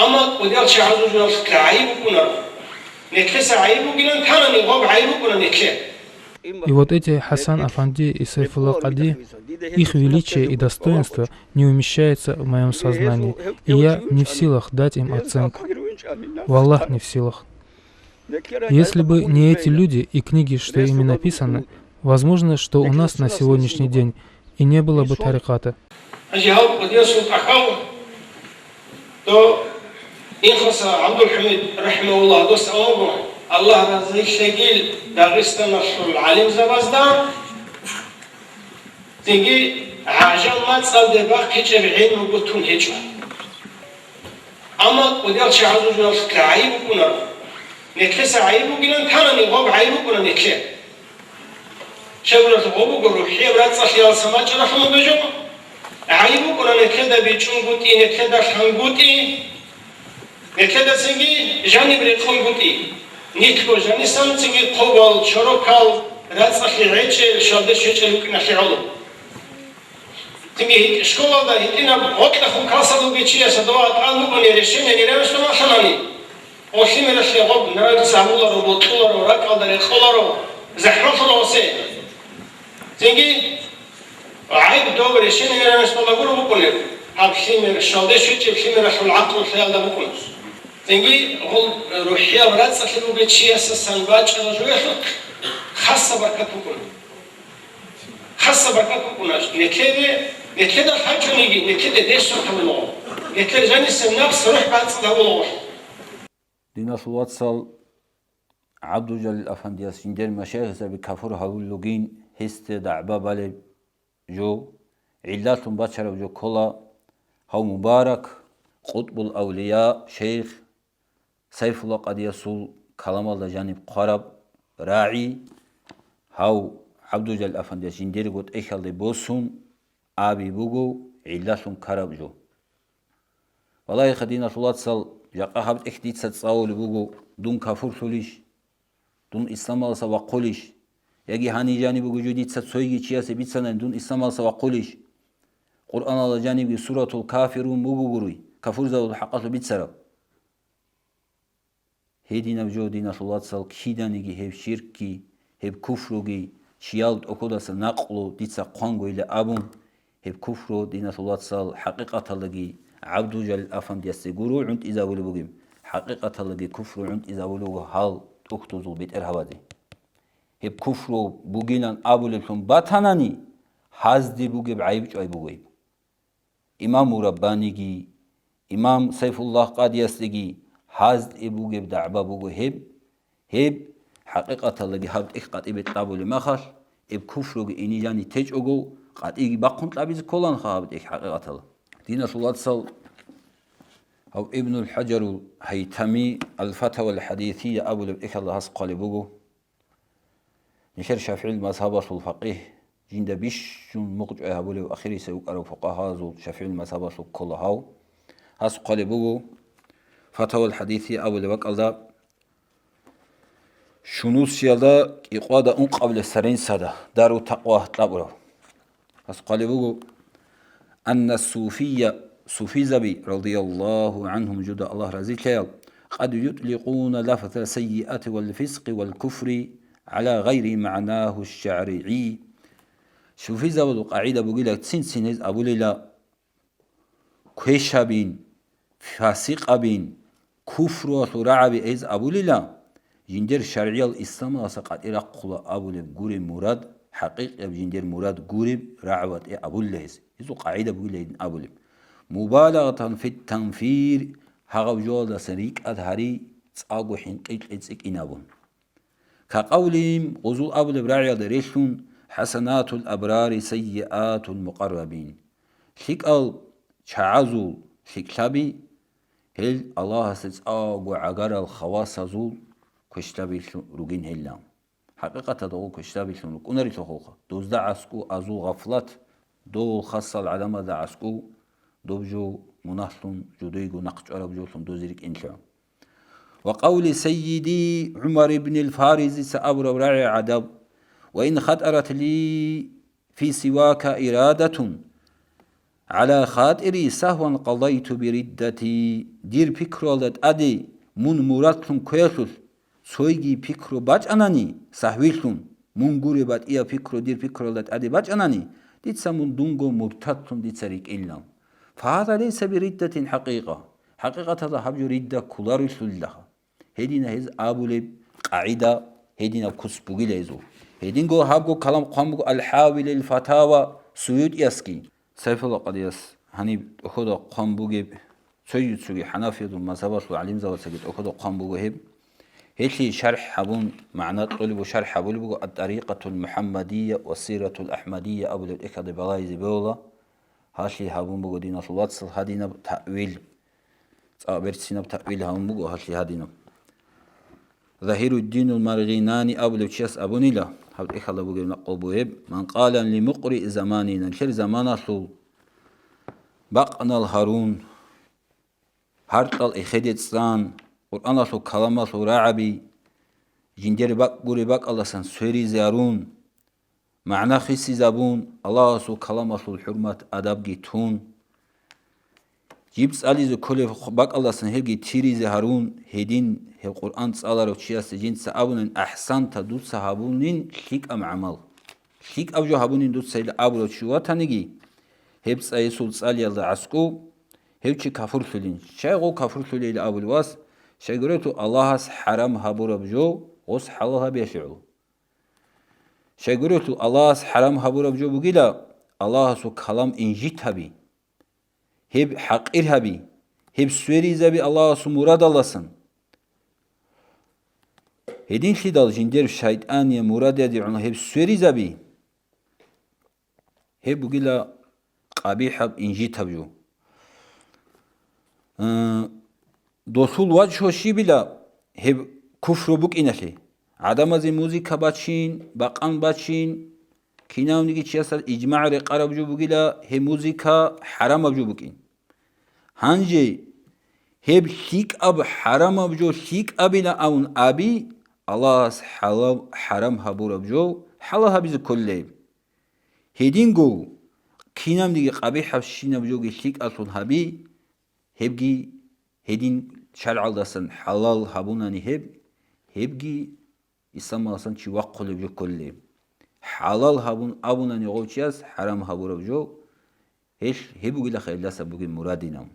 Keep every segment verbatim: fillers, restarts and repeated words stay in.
Амма кӀудиял чагӀазул жуялъ гӀайиб букӀунаро. Нилъеца гӀайиб бугилан танани, гъоб гӀайиб букӀуна нилъе. И вот эти Хасан Афанди и Сайфулла Къади, их величие и достоинство не умещается в моем сознании, и я не в силах дать им оценку. Валлах, не в силах. Если бы не эти люди и книги, что ими написаны, возможно, что у нас на сегодняшний день и не было бы тариката. Гьанже гьав кӀудиясул тӀахьал, дов Инхоса ГӀабдулхӀамид рахӀимагьуллагь, дос абун буго, Аллагь разилъегил Дагъистаналъул гӀалимзабазда, цинги гӀажал мацӀалде бахъичӀеб гӀелму гутун гьечӀо. Амма кӀудиял чагӀазул жуялъ гӀайиб букӀунаро. Нилъеца гӀайиб бугилан танани, гъоб гӀайиб букӀуна нилъе. Щайгурелъул гъоб буго рухӀияб рацӀцӀалъиялдаса бачӀаралъун бугеб жо. ГӀайиб букӀуна нилъеда бичӀчӀунгутӀи, нилъеда лъангутӀи, нилъеда цинги жаниб рекъонгутӀи. Нилъго жанисан цинги хъубал, чорокал, рацӀцӀалъи гьечӀел, щвалде щвечӀел рукӀиналъе гӀоло. Цинги гьитӀ-, школалда гьитӀинаб гъоркьахун классалда вугев чияс дова тӀад бугони решение неравенства малъанани, гъо лъимералъе гъоб нравится гьабуларо, бокьуларо, ракӀалда рекъоларо, захӀмалъула гъосе. Цинги гӀайиб доб решение неравенствалда гуро букӀунеб, гьаб лъимер, щвалде щвечӀеб лъимералъул гӀакълуялда букӀуна. Цинги гъол рухӀияб рацӀцӀалъи бугев чиясасан бачӀарал жоялъухъ хасаб баркат букӀуна. Хасаб баркат букӀуна нилъеде, нилъеда лъачӀониги, нилъеде дерс гьабулаго, нилъер жанисеб напс рухӀ бацӀцӀад гьабулаго. Диналъул вацал, ГӀабдулжалил афандияс жиндир машайихзаби кафур гьавуллугин, гьесде дагӀба балеб жо, гӀиллалъун бачараб жо ккола, гьав мубарак, къутбул авлия, шейх Сайфулла къадиясул каламалда жаниб хъвараб рагӀи, гьав ГӀабдулжалил афандияс жиндирго тӀехьалде босун аби буго гӀиллалъун ккараб жо. Валлагьиха, диналъул вацал, жакъа гьаб тӀехь дица цӀалулеб буго, дун кафурлъулищ? Дун исламалдаса вахъулищ? Яги гьанив жаниб буго жо дица цойги чиясе бицанани, дун исламалдаса вахъулищ? Къуръаналда жанибги суратул Кафирун буго гури, кафурзабазул хӀакъалъулъ бицараб. Гьединаб жо, диналъул вацал, киданиги гьеб ширкги, гьеб куфруги, чиял тӀокӀодаса накълу дица хъвангойила абун, гьеб куфру, диналъул вацал, хӀакъикъаталдаги ГӀабдулжалил афандиясде гуро гӀунтӀизабулеб бугеб, хӀакъикъаталдаги куфру гӀунтӀизабулеб буго гьал тӀухьдузул бетӀергьабазе. Гьеб куфру бугилан абулеблъун батанани, гьазде бугеб гӀайиб чӀвай буго гьеб. Имам Мураббаниги, имам Сайфуллагь къадиясдеги гьазде бугеб дагӀба буго гьеб. Гьеб, хӀакъикъаталдаги гьаб тӀехь къватӀибе кьабулеб махалъ, гьеб куфруги ине жаниб течӀого, къватӀиги бахъун кьабизе кколанха гьаб тӀехь хӀакъикъаталда. Диналъул вацал, гьав Ибнул ХӀажарул Гьайтами Ал-Фатавал ХӀадисия абулеб тӀехьалда гьас хъвалеб буго. Нилъер ШафигӀил мазгьабалъул факъигь, жинда бищун мукъчӀвай гьабулев ахирисев вукӀарав фукъагьаазул ШафигӀил мазгьабалъул ккола гьав. Гьас хъвалеб буго, Фатавал ХӀадисия абулеб бакӀалда, щунусиялда кӀикъоялда ункъабилеб соренцада, Дару Такъва кьабурав. Гьас хъвалеб буго, анна суфия, суфизаби, радияллагьу гӀангьум, жуда Аллагь разилъаял, къад ютликъуна лафза сайиати вал фискъи вал куфри гӀала гъайри магӀнагьу шаригӀи. Суфизабазул къагӀида бугила, цин-цин гьез абулила, квешабин, фасикъабин, куфруялъул рагӀаби гьез абулила, жиндир шаргӀиял исламалдаса къватӀи рахъула абулеб гуреб мурад, хӀакъикъияб жиндир мурад гуреб рагӀабатӀе абулила гьез. Гьезул къагӀида бугила гьедин абулеб. Мубалагъатан фит танфир, гьагъаб жоялдасан рикӀкӀад гьари, цӀакъго хӀинкъи кьецӀикӀин абун. Какъавлим, гъузул абулеб рагӀиялда релълъун, хӀасанатул абрари сайиатул мукъаррабин. ЛъикӀал чагӀазул лъикӀлъаби, гьел Аллагьасде цӀакъго гӀагарал хавасазул квешлъабилъун ругин гьелла. ХӀакъикъаталда гъол квешлъабилъун рукӀунарелъухъулха, дозда аскӀу азул гъафлат, дол хасал гӀадамазда аскӀу, доб жо мунагьлъун, жодойго нахъчӀвараб жолъун дозе рикӀкӀинлъи. Ва къавли сайиди ГӀумар ибнил Фаризица абураб рагӀи гӀадаб: «Ва ин хатӀарат ли фи сивака ирадатун». «ГӀала хатири сагьван къадайту бириддати», дир пикруялда тӀаде мун мурадлъун кквеялъулъ, цойги пикру бачӀанани сагьвилъун, мун гуреб батӀияб пикру дир пикруялда тӀаде бачӀанани, дица мун дунго муртадлъун дица рикӀкӀинилан. Фагьаза лейса бириддатин хӀакъикъа. ХӀакъикъаталда гьаб жо ридда кколарулъулилаха. Гьедина гьез абулеб къагӀида, гьединаб куц бугила гьезул. Гьединго гьабго калам хъван буго Ал-ХӀавилил Фатава СуютӀиясги. Сайфулла къадияс гьаниб тӀохьода хъван бугеб, цоги-цоги хӀанафиязул мазгьабалъул гӀалимзабацаги тӀохьода хъван буго гьеб. Гьелъие шархӀ гьабун, магӀна кьолеб ва шархӀ гьабулеб буго Ат-ТӀарикъатул МухӀаммадия ва Сиратул АхӀмадия абулеб тӀехьалде балагьизе бегьула. Гьалъие гьабун буго диналъул вацал гьадинаб таъвил. ЦӀакъ берцинаб таъвил гьабун буго гьалъие гьадинаб. Загьируддинул Маргъинани абулев чияс абунила, гьаб тӀехьалда бугеб накъул бугеб, «Ман къала ли мукъри заманина», нилъер заманалъул бакънал гьарун, гьаркьал эхеде цӀан, Къуръаналъул каламалъул рагӀаби, жиндер бакӀ гуреб бакӀалдасан сверизе гьарун, магӀна хисизабун, Аллагьасул каламалъул хӀурмат-адабги тун, жиб цӀализе кколеб бакӀалдасан гьебги тиризе гьарун, гьедин гьеб Къуръан цӀаларав чиясда жинца абунин, «АхӀсанта», дуца гьабунин лъикӀаб гӀамал. ЛъикӀаб жо гьабунин дуца ил абурав чи ватаниги, гьеб цӀа-, гьесул цӀалиялда аскӀов гьев чи кафурлъулин. Щай гъов кафурлъулейил абулев вас? Щайгурелъул Аллагьас хӀарам гьабураб жо гъос хӀалал гьабиялъе гӀоло. Щайгурелъул Аллагьас хӀарам гьабураб жо бугила, Аллагьасул калам инжит гьаби, гьеб хӀакъир гьаби, гьеб сверизаби Аллагьасул мурадалдасан. Гьединлъидал жиндер шайтӀания мурадиядегӀун гьеб сверизаби, гьеб бугила къабихӀаб, инжитаб жо. Э, досул ваджгьу щибила гьеб куфру букӀиналъе? ГӀадамазе музыка бачин, бакъан бачин, кинавниги чиясда ижмагӀ рекъараб жо бугила гьеб музыка хӀарамаб жо букӀин. Гьанже гьеб лъикӀаб хӀарамаб жо лъикӀабила абун аби, Аллагьас хӀалал-, хӀарам гьабураб жо хӀалал гьабизе кколила гьеб. Гьединго кинабниги къабихӀабщинаб жоги лъикӀалъун гьаби, гьебги гьедин шаргӀалдасан хӀалал гьабунани гьеб, гьебги исламалдасан чи вахъулеб жо кколеб. ХӀалал гьабун абунани гъов чияс хӀарам гьабураб жо, гьелъ гьеб бугилаха гьелдаса бугеб мурадинав.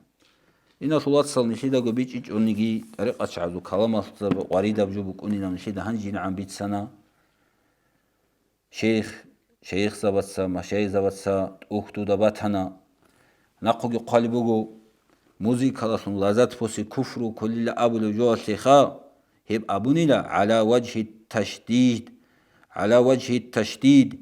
Диналъул вацал, нилъидаго бичӀчӀичӀониги, тӀарикъатчагӀазул каламалъ гъваридаб жо букӀунилан нилъида гьанжинагӀан бицана. Шейх, шейхзабаца, машайихзабаца тӀухьдуда батана. Нахъуги хъвалеб буго, музыкалалъун лаззат босе куфру кколила абулеб жоялъеха, гьеб абунила гӀала важгьи ташдид, гӀала важгьи ташдид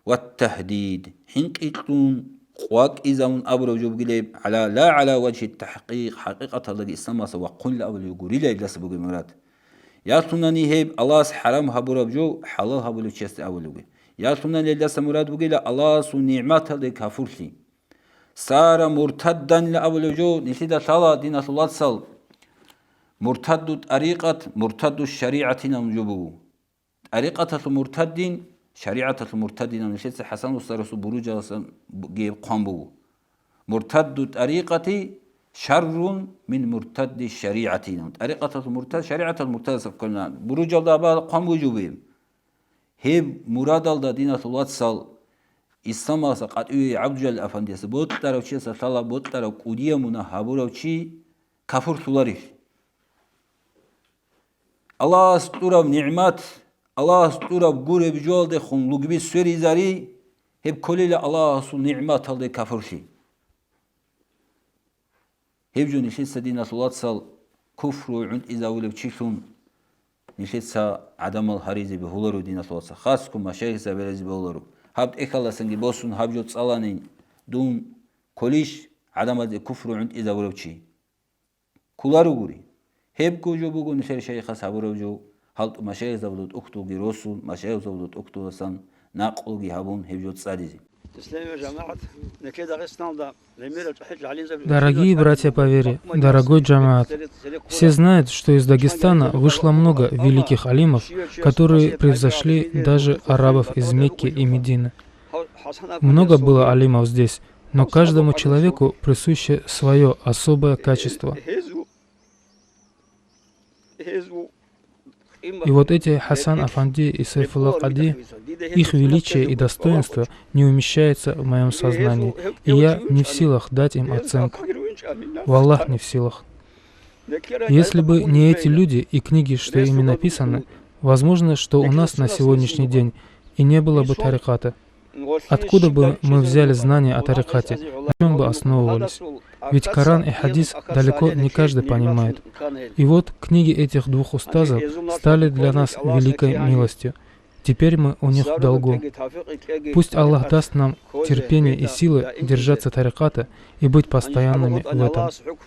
ва тагьдид, хӀинкъи кьун, къвакӀизавун абураб жо бугилеб, гӀала, ла гӀала важгьи тахӀкъикъ, хӀакъикъаталдаги исламалдаса вахъунила абулеб гурила гьелдаса бугеб мурад. Ялъунани гьеб Аллагьас хӀарам гьабураб жо хӀалал гьабулев чиясда абулеб бугеб. Ялъунани гьелдаса мурад бугила Аллагьасул нигӀматалде кафурлъи. Сара муртадданила абулев жо нилъида лъала, диналъул вацал, муртадду тӀарикъат, муртадду шаригӀатинаб жо буго. ТӀарикъаталъул муртаддин, шаригӀаталъул муртаддинаб нилъеца ХӀасан устарасул буружаласан гьеб хъван буго. Муртадду тӀарикъати шаррун мин муртадди шаригӀати. ТӀарикъаталъул муртад, шаригӀаталъул муртадасаб кколина. Буружалда аба хъван бугеб жо бугеб. Гьеб мурадалда, диналъул вацал, исламалдаса къватӀиве ГӀабдужалил афандиясда бокьарав чиясда лъала бокьарав кӀудияб мунагь гьабурав чи кафурлъуларищ? Аллагьас кьураб нигӀмат, Аллагьас кьураб гуреб жоялдехун лугби сверизари, гьеб кколила Аллагьасул нигӀматалде кафурлъи. Гьеб жо нилъеца, диналъул вацал, куфру гӀунтӀизавулев чилъун нилъеца гӀадамал гьаризе бегьуларо, диналъул вацал, хасго машайихзаб гьаризе бегьуларо. Гьаб тӀехьалдасанги босун гьаб жо цӀалани, дун кколищ гӀадамазде куфру гӀунтӀизавурав чи? Кколаро гури. Гьебго жо буго нилъер шайихас гьабурав жо, гьалтӀу машайихзабазул тӀухьдулги росун, машайихзабазул тӀухьдуласан накълуги гьабун гьеб жо цӀализе. Дорогие братья по вере, дорогой джамаат, все знают, что из Дагестана вышло много великих алимов, которые превзошли даже арабов из Мекки и Медины. Много было алимов здесь, Но каждому человеку присуще свое особое качество. И вот эти Хасан Афанди и Сайфулла Кади, их величие и достоинство не умещается в моем сознании, и я не в силах дать им оценку. Валлах, не в силах. Если бы не эти люди и книги, что ими написаны, возможно, что у нас на сегодняшний день и не было бы тариката. Откуда бы мы взяли знания о тарикате? На чем бы основывались? Ведь Коран и хадис далеко не каждый понимает. И вот книги этих двух устазов стали для нас великой милостью. Теперь мы у них в долгу. Пусть Аллах даст нам терпение и силы держаться тариката и быть постоянными в этом.